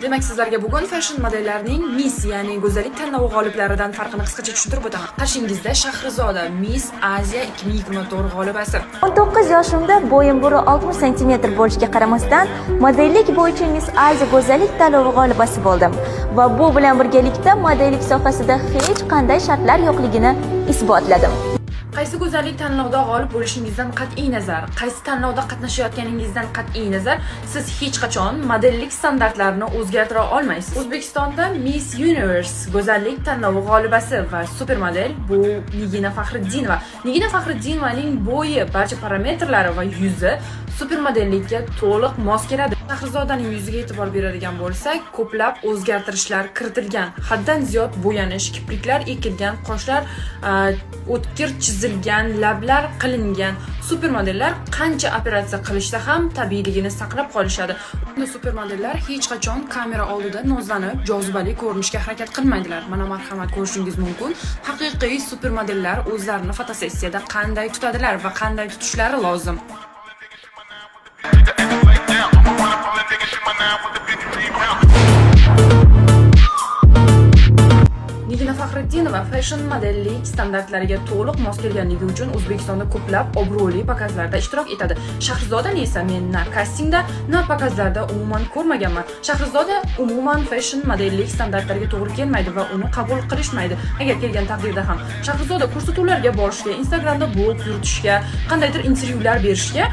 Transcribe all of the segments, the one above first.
Demak, sizlarga bugun fashion modellarning Miss, ya'ni go'zallik tanlovi g'oliblaridan farqini qisqacha tushuntirib o'taman. Qarshingizda Shahrizoda, Miss Aziya 2024 g'olibasi. 19 yoshimda bo'yim 160 santimetr bo'lishiga qaramasdan, modellik bo'yicha Miss Aziya go'zallik tanlovi g'olibasi bo'ldim va bu bilan birgalikda modellik sohasida hech qanday shartlar yo'qligini isbotladim. Qaysi go'zallik tanlovida g'olib bo'lishingizdan qat'iy nazar, qaysi tanlovda qatnashayotganingizdan qat'iy nazar, siz hech qachon modellik standartlarini o'zgartira olmaysiz. O'zbekistonda Miss Universe go'zallik tanlovi g'olibasi va supermodel bu Nigina Faxriddinova. Nigina Faxriddinovaning bo'yi, barcha parametrlari va yuzi supermodellikka to'liq mos keladi. Shahrizodaning yuziga e'tibor beradigan bo'lsak, ko'plab o'zgartirishlar kiritilgan. Haddan ziyod bo'yanish, kipriklar ekilgan, qoshlar o'tkir chizilgan, lablar qilingan. Supermodellar qancha operatsiya qilishsa ham tabiiyligini saqlab qolishadi. Bunda supermodellar hech qachon kamera oldida nozlanib, jozibali ko'rinishga harakat qilmaydilar. Mana, marhamat, ko'rishingiz mumkin. Haqiqiy supermodellar o'zlarini fotosessiyada qanday tutadilar va qanday tutishlari lozim. Down. I'ma run up on that nigga, shit my nine with the 53 round. Nigina Faxriddinova fashion modellik standartlariga to'liq mos kelganligi uchun O'zbekistonda ko'plab obro'li pokazlarda ishtirok etadi. Shahrizodani esa men na kastingda, na pokazlarda umuman ko'rmaganman. Shahrizoda umuman fashion modellik standartlariga to'g'ri kelmaydi va uni qabul qilishmaydi. Agar kelgan taqdirda ham Shahrizoda ko'rsatuvlarga borishga, Instagramda blog yuritishga, qandaydir intervyular berishga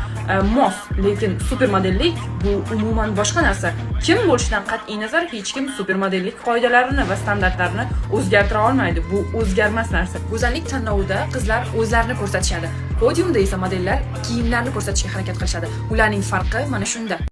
mos, lekin supermodellik bu umuman boshqa narsa. Kim bo'lishidan qat'iy nazar, hech kim supermodellik qoidalarini va standartlarini o'zgartira olmaydi. Bu o'zgarmas narsa. Go'zallik tanlovida qizlar o'zlarini ko'rsatishadi. Podiumda esa modellar kiyimlarni ko'rsatishga harakat qilishadi. Ularning farqi mana shunda.